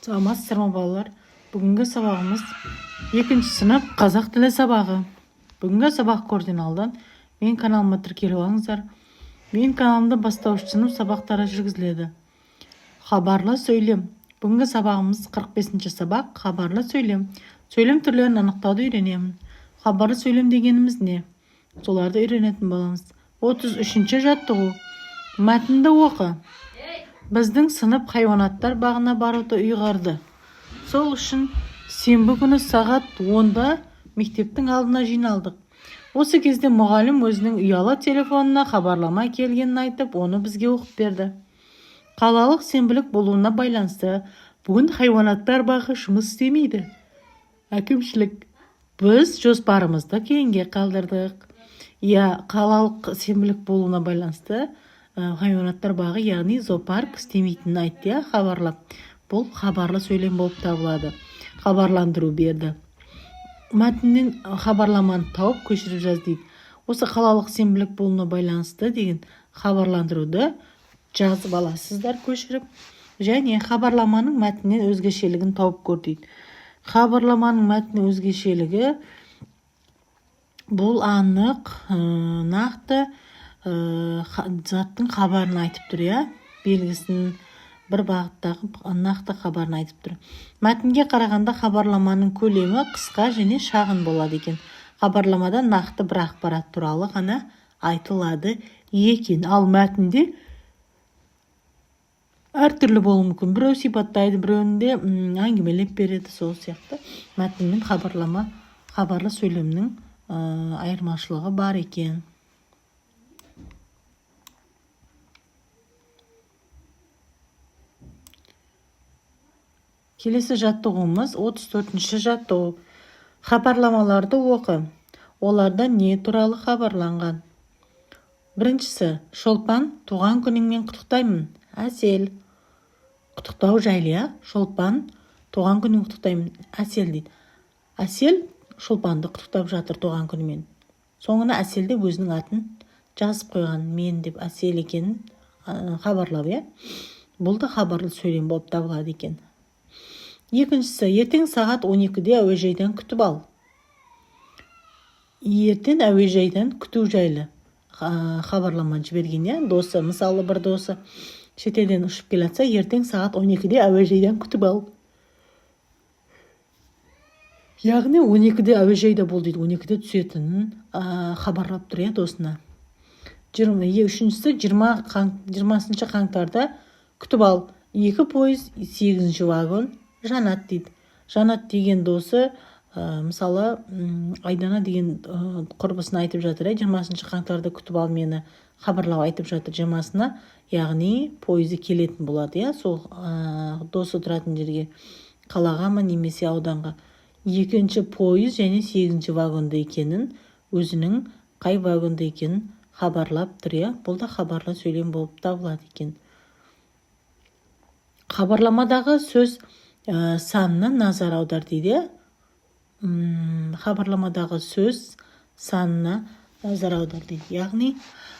Саламатсыздар ма, балалар? Бүгінгі сабағымыз екінші сынып қазақ тілі сабағы. Бүгінгі сабақ көруден алдын менің каналыма тіркеліп алыңыздар. Менің каналымда бастауыш сынып сабақтары жүргізіледі. Хабарлы сөйлем. Бүгінгі сабағымыз 45 сабақ, хабарлы сөйлем. Сөйлем түрлерін анықтауды үйренемін. Хабарлы сөйлем дегеніміз не? Соларды үйренетін боламыз. 33 жаттығу. Мәтінді оқы. Біздің сынып хайуанаттар бағына баруды ұйғарды. Сол үшін сенбі күні сағат 10-да мектептің алдына жиналдық. Осы кезде мұғалім өзінің ұялы телефонына хабарлама келгенін айтып, оны бізге оқып берді. Қалалық сенбілік болуына байланысты бүгін хайуанаттар бағы жұмыс істемейді. Әкімшілік. Біз жоспарымызды кейінге қалдырдық. Иә, қалалық сенбілік болуына байланысты хайуанаттар бағы, яғни зоопарк істемейтінін айтты, иә, хабарлап. Бұл хабарлы сөйлем болып табылады. Хабарландыру берді. Мәтіннен хабарламаны тауып көшіріп жаз дейді. Осы қалалық сенбілік болуына байланысты деген хабарландыруды жазып аласыздар көшіріп, және хабарламаның мәтіннен өзгешелігін тауып көр дейді. Хабарламаның мәтіні өзгешелігі бұл анық, нақты заттың хабарын айтып тұр, иә, белгісін, бір бағыттағы нақты хабарын айтып тұр. Мәтінге қарағанда хабарламаның көлемі қысқа және шағын болады екен. Хабарламада нақты бір ақпарат туралы ғана айтылады екен. Ал мәтінде әртүрлі болуы мүмкін. Біреу сипаттайды, біреуінде әңгімелеп береді. Сол сияқты мәтін мен хабарлама, хабарлы сөйлемнің айырмашылығы бар екен. Келесі жаттығуымыз 34 жаттығу. Хабарламаларды оқы. Оларда не туралы хабарланған? Біріншісі: Шолпан, туған күніңмен құттықтаймын. Әсел. Құттықтау жайлы, иә? Шолпан, туған күніңмен құттықтаймын. Әсел дейді. Әсел Шолпанды құттықтап жатыр туған күнімен. Соңына Әсел деп өзінің атын жазып қойған, мен деп Әсел екенін хабарлап, иә? Бұл да хабарлы сөйлем болып табылады екен. Екіншісі: ертең сағат 12-де әуежайдан күтіп ал. Ертең әуежайдан күту жайлы хабарлама жіберген, иә, досы. Мысалы, бір досы шетелден ұшып келе жатса, ертең сағат 12-де әуежайдан күтіп ал. Яғни 12-де әуежайда бол дейді, 12-де түсетінін хабарлап тұр, иә, досына. Үшіншісі: 20 қаңтарда күтіп ал. 2 пойыз, 8 вагон, Жанат дейді. Жанат деген досы, мысалы, Айдана деген құрбысына айтып жатыр, иә, 20 қаңтарда күтіп ал мені, хабарлап айтып жатыр 20-сына, яғни пойызы келетін болады, иә, сол досы тұратын жерге, қалаға ма немесе ауданға. 2 пойыз және 8 вагонда екенін, өзінің қай вагонда екенін хабарлап тұр, иә. Бұл да хабарлы сөйлем болып табылады екен. Хабарламадағы сөз санына назар аудар дейді, иә. Хабарламадағы сөз санына назар аудар дейді. Яғни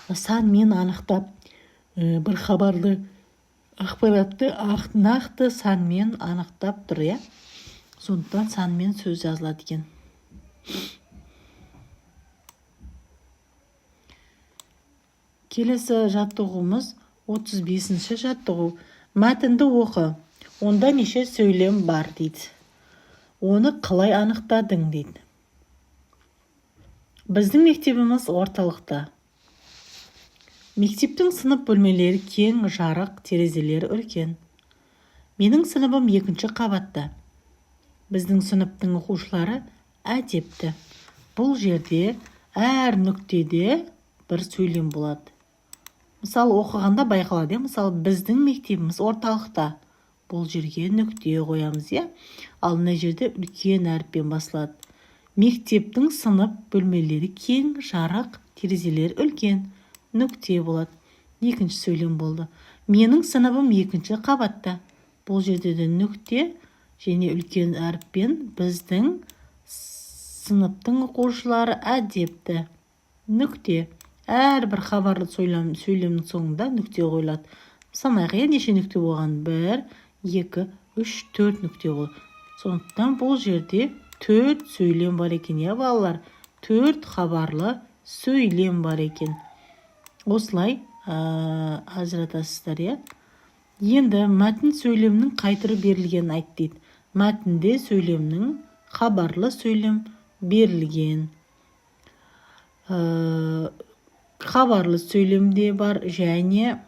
санмен анықтап, бір хабарды, ақпаратты нақты санмен анықтап тұр, иә. Сондықтан санмен сөз жазылады екен. Келесі жаттығуымыз 35 жаттығу. Мәтінді оқы. Онда неше сөйлем бар дейді. Оны қалай анықтадың дейді. Біздің мектебіміз орталықта. Мектептің сынып бөлмелері кең, жарық, терезелері үлкен. Менің сыныбым 2 қабатта. Біздің сыныптың оқушылары әдепті. Бұл жерде әр нүктеде бір сөйлем болады. Мысалы, оқығанда байқалады, иә? Мысалы, біздің мектебіміз орталықта. Бұл жерге нүкте қоямыз, иә? Ал мына жерде үлкен әріппен басылады. Мектептің сынып бөлмелері кең, жарық, терезелері үлкен. Нүкте болады. Екінші сөйлем болды. Менің сыныбым 2 қабатта. Бұл жерде де нүкте және үлкен әріппен біздің сыныптың оқушылары әдепті. Нүкте. Әрбір хабарлы сөйлемнің соңында нүкте қойылады. Санайық, иә, неше нүкте болған? 1, 2, 3, 4 нүкте болды. Сондықтан бұл жерде 4 сөйлем бар екен, иә, балалар? 4 хабарлы сөйлем бар екен. Осылай ажыратасыздар, иә. Енді мәтін сөйлемнің қай түрі берілгенін айт дейді. Мәтінде сөйлемнің хабарлы сөйлем берілген. Хабарлы сөйлем де бар және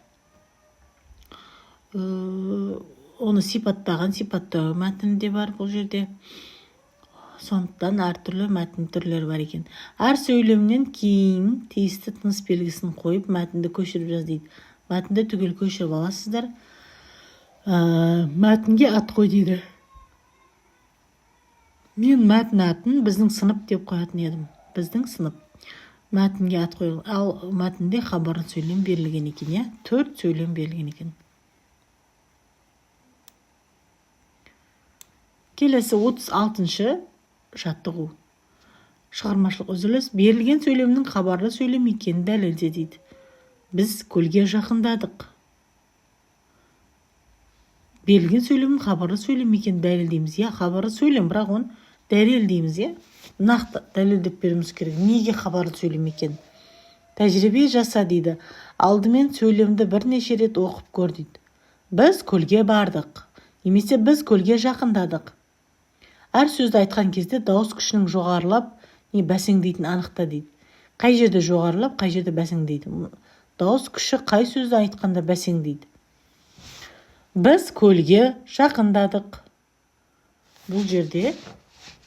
оны сипаттаған сипаттау мәтіні де бар бұл жерде. Сондықтан әртүрлі мәтін түрлері бар екен. Әр сөйлемнен кейін тиісті тыныс белгісін қойып, мәтінді көшіріп жаз дейді. Мәтінді түгел көшіріп аласыздар. Мәтінге ат қой дейді. Мен мәтін атын «Біздің сынып» деп қоятын едім. «Біздің сынып». Мәтінге ат қой. Ал мәтінде хабарлы сөйлем берілген екен, иә, төрт сөйлем берілген екен. Келесі 36-шы жаттығу, шығармашылық үзіліс. Берілген сөйлемнің хабарлы сөйлем екенін дәлелде дейді. Біз көлге жақындадық. Берілген сөйлемнің хабарлы сөйлем екенін дәлелдейміз, иә. Хабарлы сөйлем, бірақ оны дәлелдейміз, иә. Нақты дәлелдеп беруіміз керек, неге хабарлы сөйлем екенін. Тәжірибе жаса дейді. Алдымен сөйлемді бірнеше рет оқып көр дейді. Біз көлге бардық немесе біз көлге жақындадық. Әр сөзді айтқан кезде дауыс күшінің жоғарылап не бәсеңдейтінін анықта дейді. Қай жерде жоғарылап, қай жерде бәсеңдейді? Дауыс күші қай сөзді айтқанда бәсеңдейді? Біз көлге жақындадық. Бұл жерде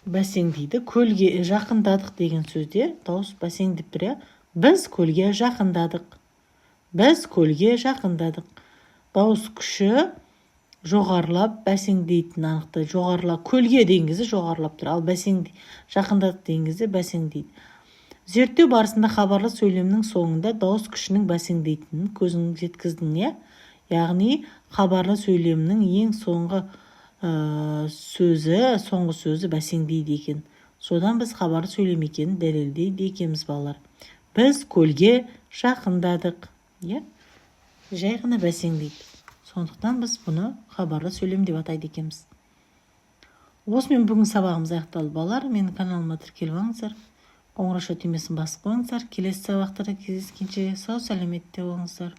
бәсеңдейді. Көлге жақындадық деген сөзде дауыс бәсеңдеп тұр, иә. Біз көлге жақындадық. Біз көлге жақындадық. Дауыс күші жоғарылап, бәсеңдейтінін анықтайды. Жоғарылап, көлге деген кезде жоғарылап тұр, ал бәсең, жақындадық деген кезде бәсеңдейді. Зерттеу барысында хабарлы сөйлемнің соңында дауыс күшінің бәсеңдейтінін көзің жеткіздің, иә. Яғни хабарлы сөйлемнің ең соңғы сөзі, соңғы сөзі бәсеңдейді екен. Содан біз хабарлы сөйлем екенін дәлелдейді екенбіз, балалар. Біз көлге жақындадық, иә, жай ғана бәсеңдейді. Сондықтан біз бұны хабарлы сөйлем деп атайды екенбіз. Осымен бүгін сабағымыз аяқталды, балалар. Менің каналыма тіркеліп алыңыздар, қоңырауша түймесін басып қойыңыздар. Келесі сабақтарда кездескенше сау сәлеметте болыңыздар.